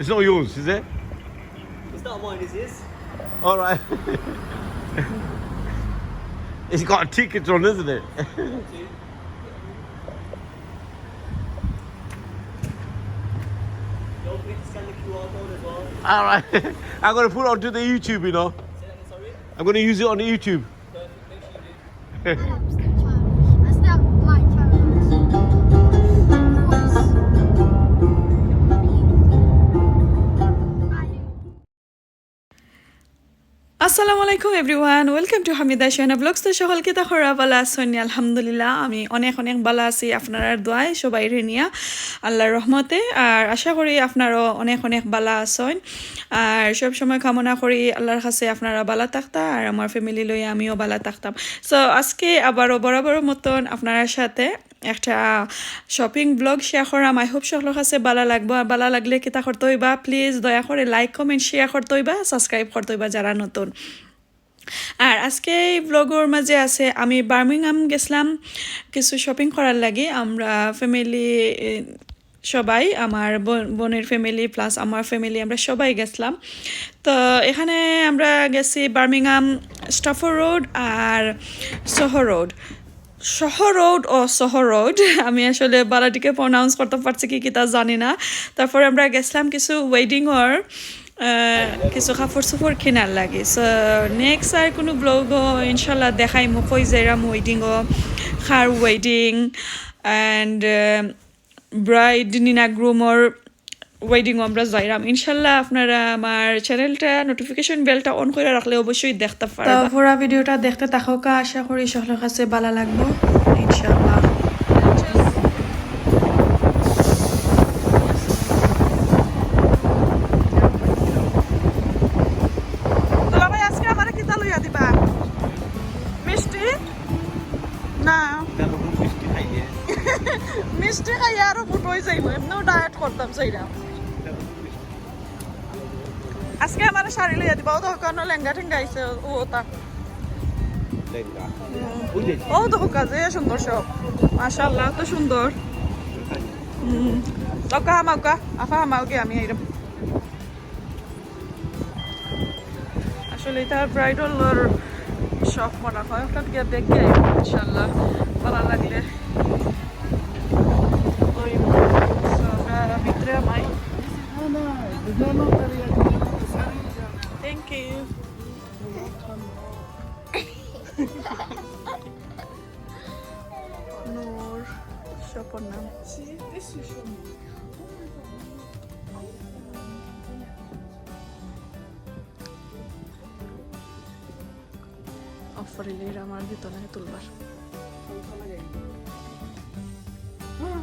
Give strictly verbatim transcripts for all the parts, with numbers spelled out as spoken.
It's not yours, is it? It's not mine, is his. All right. It's got a ticket on, isn't it? Don't forget to scan the Q R code as well. All right. I'm gonna put it onto the YouTube, you know. Say that again, sorry. I'm gonna use it on the YouTube. Perfect. Make sure you do. আসসালামু আলাইকুম everyone, welcome to Hamida Shehna Vlogs। তো সকল কিতা খবর, ভালা আছইন নি? আলহামদুলিল্লাহ, আমি অনেক অনেক ভালা আছি আপনারার দোয়ায়, সবাইরে নিয়া আল্লাহর রহমতে। আর আশা করি আপনারাও অনেক অনেক ভালা আছইন। আর সব সময় কামনা করি আল্লাহর কাছে আপনারা ভালা থাকতা আর আমার family লইয়া আমিও ভালা থাকতাম। So আজকে আবারও বরাবর মতন আপনারার সাথে একটা shopping vlog share করাম। I hope সকলর কাছে ভালা লাগবো। আর ভালা লাগলে কিতা করতে হইবা, please দয়া করে like, comment, share করতে হইবা, subscribe করতে হইবা যারা নতুন। আর আজকে এই vlogর মাঝে আছে আমি বার্মিংহাম গেছিলাম কিছু shopping করার লাগি। আমরা family সবাই, আমার বোন, বোনের family plus আমার family, আমরা সবাই গেছিলাম। তো এখানে আমরা গেছি বার্মিংহাম, স্টাফোর্ড রোড আর সোহো রোড। সোহো রোড ও সোহো রোড, আমি আসলে বালাটিকে pronounce করতে পারছি কি কিতা জানি না। তারপরে আমরা গেছিলাম কিছু ওয়েডিংর, আহ, কিছু কাপড় চোপড় কেনার লাগি। So next আর কোনো vlogও ইনশাল্লাহ দেখাইমু কই যাইরাম ওয়েডিংও, কার wedding and bride নি না groomর weddingও আমরা যাইরাম। ইনশাল্লাহ আপনারা আমার channelটা notification bellটা on করে রাখলে অবশ্যই দেখতে পারবা। তো পুরা videoটা দেখতে থাকোকা, আশা করি সকলর কাছে ভালা লাগবো ইনশাল্লাহ। দুলাভাই, আজকে আমারে কিতা লইয়া দিবা? মিষ্টি? না। মিষ্টি খাইলে। মিষ্টি খাইয়া আরো মোটা অই যাইমু, এমনেও diet করতাম চাইরাম। আজকে আমারে শাড়ি লইয়া দিবা, ও তো কোনো লেহেঙ্গা টেঙ্গা আইছে, ও ওটা। লেহেঙ্গা। হুম। বুঝেছি। ও তো হুকা যে সুন্দর সব। মাশাআল্লাহ, তো সুন্দর। হুম। ওকা হামাউকা, আফা হামাউকে আমি আইরাম। আসলে এটা bridalর shop মনে হয়, ওখান গিয়া দেখি আইবো ইনশাল্লাহ, ভালা লাগলে। ওই, so, আমরা ভিতরে হামাই। Thank you. নূর shopর নাম। Offer এলে এরা আমার ভিতরে তুলবার। হ্যাঁ।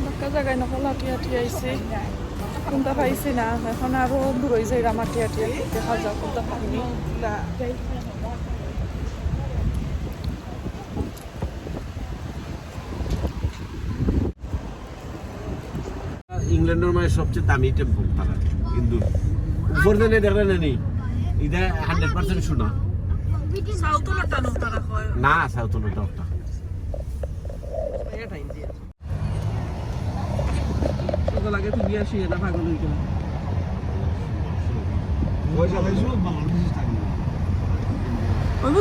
বাক্কা জাগায় নকল আটি আটি আইছি, কোনটা পাইছি না, এখন আরো দূরই যাইরাম আটি আটি আটি, দেখা যাক কোনটা পাইনি। ইংল্যান্ডর মানে সবচেয়ে দামি টেম্পল তারা হিন্দু। উপর দিয়ে দেখলে না নি, এটা হান্ড্রেড পার্সেন্ট সোনা। সাউথ ওলাটা নো তারা হয়। না, সাউথ ওলাটা ওটা। সকাল আগে তুমি আসি, এটা পাগল হয়ে গেলাম। ওই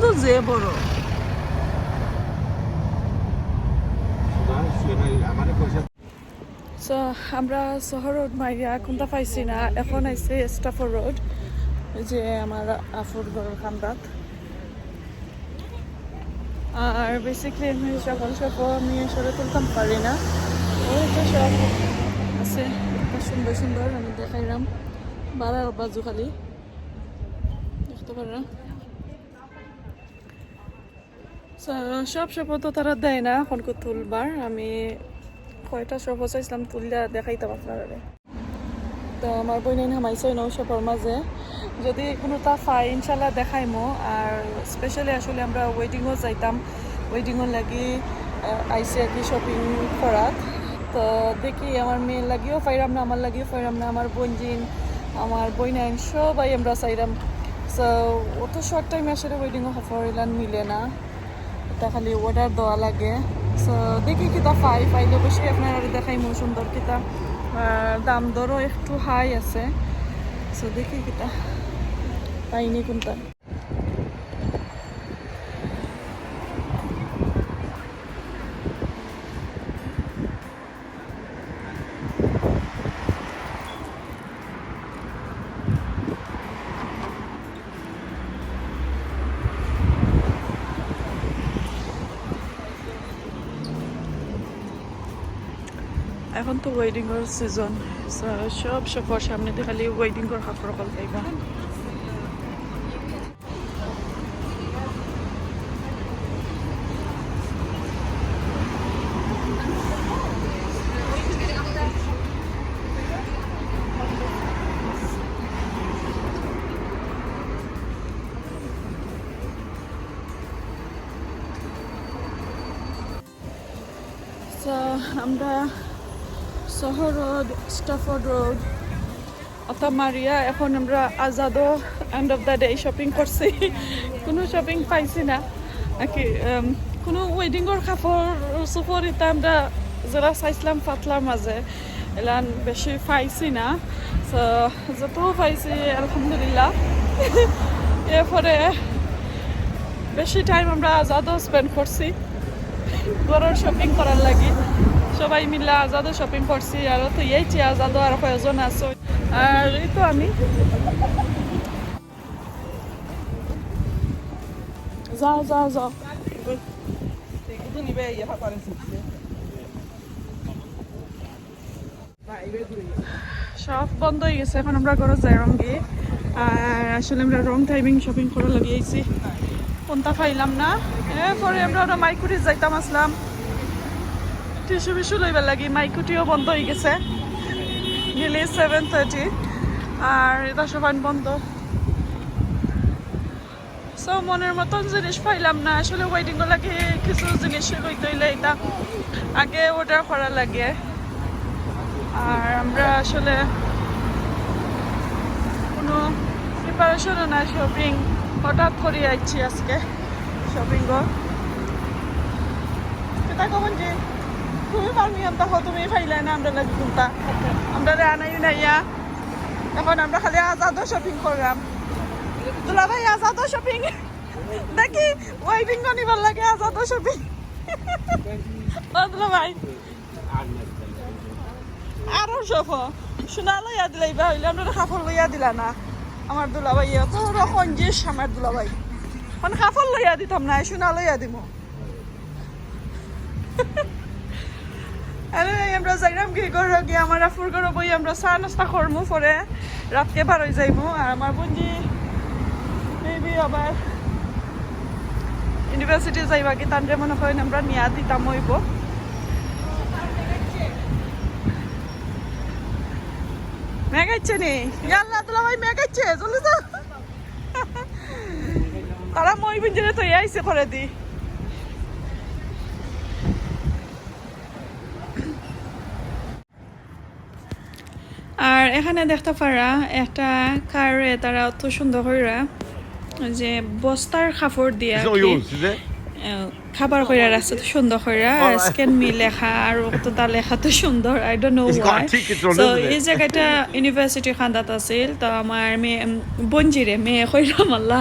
তো যে বড়। So, আমরা সোহো রোড মাইরা কোনটা পাইছি না, এখন আইছে স্টাফোর্ড রোড, ওই যে আমার আফুর ঘরর কান্দাত। আর basically আমি সকল shopও আমি আসলে তুলতাম পারি না। ওই তো shop আছে, এত সুন্দর সুন্দর, আমি দেখাইরাম বারার বাজু খালি দেখতে পাররা। So, সব shopও তো তারা দেয় না, এখন কো তুলবার। আমি কয়টা shopও চাইছিলাম তুলিয়া দেখাইতাম আপনারারে। তো আমার বইনাইন হামাইছে নৌ shopর মাঝে, যদি কোনোটা পাই ইনশাল্লাহ দেখাইমু। আর specially আসলে আমরা weddingও যাইতাম, weddingর লাগি, আহ, আইছি আর কি shopping করাত। তো দেখি আমার মেয়ের লাগিও পাইরাম না, আমার লাগিও পাইরাম না, আমার বইনজিন, আমার বইনাইন সবাই আমরা চাইরাম। So অত short time আসলে weddingও কাপড় ইলান মিলে না। তা খালি order দেওয়া লাগে। So দেখি কিতা পাই, পাইলে অবশ্যই আপনারারে দেখাইমু সুন্দর কিতা। আর দাম দরও একটু high আছে। So দেখি কিতা পাইনি কোনটা। এখন তো wedding-র season, so সব shop-র সামনেদি খালি wedding-র কাপড় অকল পাইবা। So, আমরা সোহো রোড, স্ট্যাফোর্ড রোড, অতা মারিয়া এখন আমরা আজাদো end of the day shopping করছি। কুনু shopping পাইছি না। নাকি, উম, কুনু wedding-র কাপড় চোপড় ইতা আমরা যেরা চাইছিলাম পাতলার মাঝে, এলান বেশি পাইছি না। So, যত পাইছি আলহামদুলিল্লাহ। এরপরে বেশি time আমরা আজাদো spend করছি ঘরর shopping করার লাগি। সবাই মিলা আজাদো shopping করছি, আরো তো এই যে আজাদো আর কয়েকজন আছে। আর এই তো আমি। যাও, যাও, যাও। সব বন্ধ অই গেছে, এখন আমরা ঘরো যাইরামগি। আর আসলে আমরা wrong timing shopping করার লাগি আইছি, কোনটা পাইলাম না। এরপরে আমরা ওরা মাইকুটি যাইতাম আসলাম টিস্যু ফিস্যু লইবার লাগি, মাইকুটিও বন্ধ অই গেছে, nearly seven thirty, আর ইতা সবাই বন্ধ। So, মনের মতন জিনিস পাইলাম না। আসলে wedding-র লাগি কিছু জিনিস লইতে অইলে ইতা আগে order করা লাগে। আর আমরা আসলে কুনু preparation-ও নাই shopping, হঠাৎ করি আইছি আজকে shopping-ও। কিতা কমন যে তুমি পারমি আমতা হো, তুমি পাইলায় না আমরার লাগি কুনটা? আমরারে আনাইও না ইয়া। এখন আমরা খালি আজাদো shopping করলাম। দুলাভাই, আজাদো shopping। দেখি, wedding-ও নিবার লাগে আজাদো shopping। ও দুলাভাই। আরো সব সোনা লইয়া দিলাইবা, অইলে আমরারে কাপড় লইয়া দিলা না। আমার দুলাভাই, অত রকম জিনিস আমার দুলাভাই। মানে কাপড় লইয়া দিতাম না, সোনা লইয়া দিমু। আরে, আমরা যাইরামগি ঘরো গিয়া, আমার আফুর ঘরো বই আমরা চা নাস্তা করমু, পরে রাতকে বার অই যাইমু। আর আমার বইনজি maybe আবার university যাইবাগি, তানরে মনে অয় আমরা নিয়া দিতাম অইবো। মেঘ আইছে নি? ইয়াল্লা, দুলাভাই, মেঘ আইছে, জলদি যাও। তারা মই বইনজিরে থইয়া আইছে করে দি। আর এখানে দেখতা পারা একটা কারে তারা অত সুন্দর কইরা যে বস্তার কাপড় দিয়া আর কি, আহ, cover কইরা রাখছে তো সুন্দর কইরা, আর scan me লেখা আর অততা লেখা তো সুন্দর, I don't know why। So এই জাগাটা university কান্দাত আছিল, তো আমার মেয়ে, উম, বইনজিরে, মেয়ে কইরাম আল্লাহ,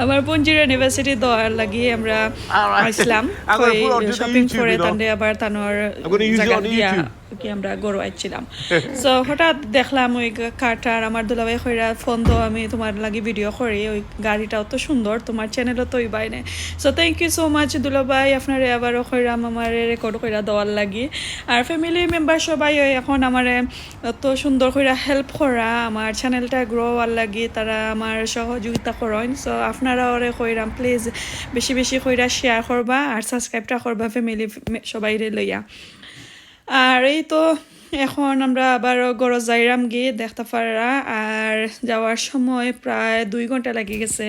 আমার বইনজিরে university দেওয়ার লাগি আমরা আইছলাম। Shopping করে তানরে আবার তানর জাগা দিয়া কি আমরা ঘরো আইছিলাম। So হঠাৎ দেখলাম ওই গা-, কারটার, আমার দুলাভাই কইরা, "ফোন দেও, আমি তোমার লাগি video করি, ওই গাড়িটা অত সুন্দর, তোমার channel-ও তো ওই বাইনে।" So thank you so much দুলাভাই, আপনারে আবারও কইরাম আমারে record কইরা দেওয়ার লাগি। আর family member সবাই ওই এখন আমারে অত সুন্দর কইরা help করা, আমার channel-টা grow হওয়ার লাগি তারা আমার সহযোগিতা করইন। So আপনারা ওরে কইরাম please বেশি বেশি কইরা share করবা আর subscribe-টা করবা family মে-, সবাইরে লইয়া। আর এই তো এখন আমরা আবার ঘরো যাইরামগি, দেখতা পাররা। আর যাওয়ার সময় প্রায় দুই ঘন্টা লাগি গেছে।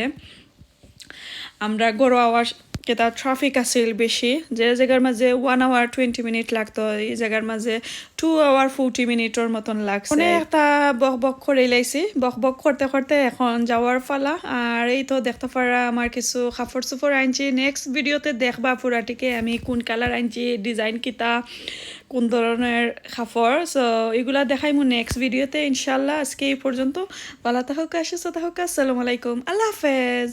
আমরা ঘরো আওয়ার কিতা ট্রাফিক আছিল বেশি, যে জাগার মাঝে ওয়ান আওয়ার টোয়েন্টি মিনিট লাগতো, এই জাগার মাঝে টু আওয়ার ফোরটি মিনিটর মতন লাগছে। অনেকটা বক বক করিলাইছি, বক বক করতে করতে এখন যাওয়ার পালা। আর এই তো দেখতা পাররা আমার কিছু কাপড় চোপড় আনছি, নেক্সট ভিডিওতে দেখবা পুরাটিকে আমি কোন কালার আনছি, ডিজাইন কিতা, কোন ধরনের কাপড়। সো এগুলা দেখাইমু নেক্সট ভিডিওতে ইনশাল্লাহ। আজকে এই পর্যন্ত, ভালা থাকউক্কা, সুস্থ থাকউক্কা, আসসালামু আলাইকুম, আল্লাহ হাফেজ।